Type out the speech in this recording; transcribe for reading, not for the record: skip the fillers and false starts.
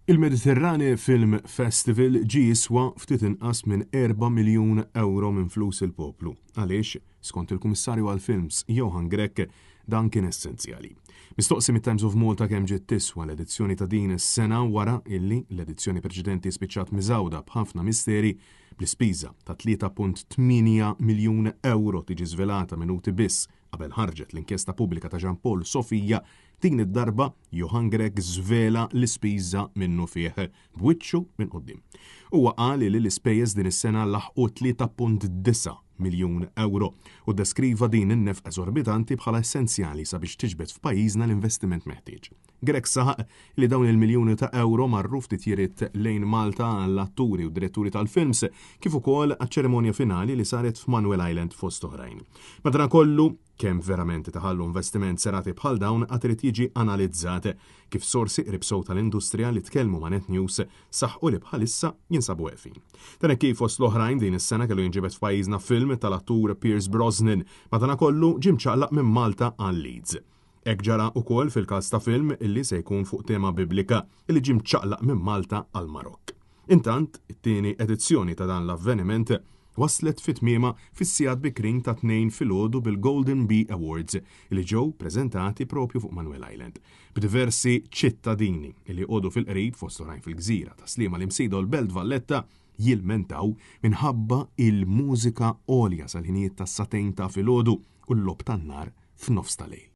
Il-Mediterrane Film Festival ġie jiswa ftit inqas minn 4 miljun ewro minn flus il-poplu. Għaliex, skont il-Kummissarju għall-Films Johann Grech, dan kien essenzjali. Mistoqsi mit-Times of Malta kemm ġiet tiswa l-edizzjoni ta' din is-sena wara illi l-edizzjoni preċedenti spiċċat miżgħuda b'ħafna misteri, bl-ispiża ta' 3.8 miljun ewro tiġi żvelata minuti biss qabel ħarġet l-inkjesta pubblika ta' Jean Paul Sofia, din id-darba Johann Grech żvela l-ispiża minnufih, b'wiċċu minn quddiem. Huwa qal li l-ispejjeż din is-sena laħqu 3.9 miljun ewro u ddeskriva din in-nefqa eżorbitanti bħala essenzjali sabiex tiġbed f'pajjiżna l-investiment meħtieġ. Grech saħaq li dawn il-miljuni ta' ewro marru f'titjiriet lejn Malta għall-atturi u diretturi tal-films kif ukoll għaċ-ċerimonja finali li saret f'Manuel Island fost oħrajn. Madankollu, kemm verament itaħallu investiment serati bħal dawn għad irid jiġi analizzat, kif sorsi qrib sew tal-industrija li tkellmu ma' Net News saħqu li bħalissa jinsabu weqfin. Dan hekk kif fost l-oħrajn din is-sena kellu jinġibed f'pajjiżna film tal-attur Pierce Brosnan, madankollu ġie mċaqlaq minn Malta għal Leeds. Hekk ġara ukoll fil-każ ta' film illi se jkun fuq tema biblika illi ġie mċaqlaq minn Malta għall-Marokk. Intant, it-tieni edizzjoni ta' dan l-avveniment waslet fi tmiemha fis-sigħat bikrin tat-Tnejn filgħodu bil-Golden Bee Awards li ġew preżentati propju fuq Manuel Island, b'diversi ċittadini li joqogħdu fil-qrib fost oħrajn fil-gżira ta' Sliema l-Imsida u l-Belt Valletta jilmentaw minħabba il-mużika għolja sal-ħinijiet tas-sagħtejn ta' filgħodu u l-logħob tan-nar f'nofs ta' lejl.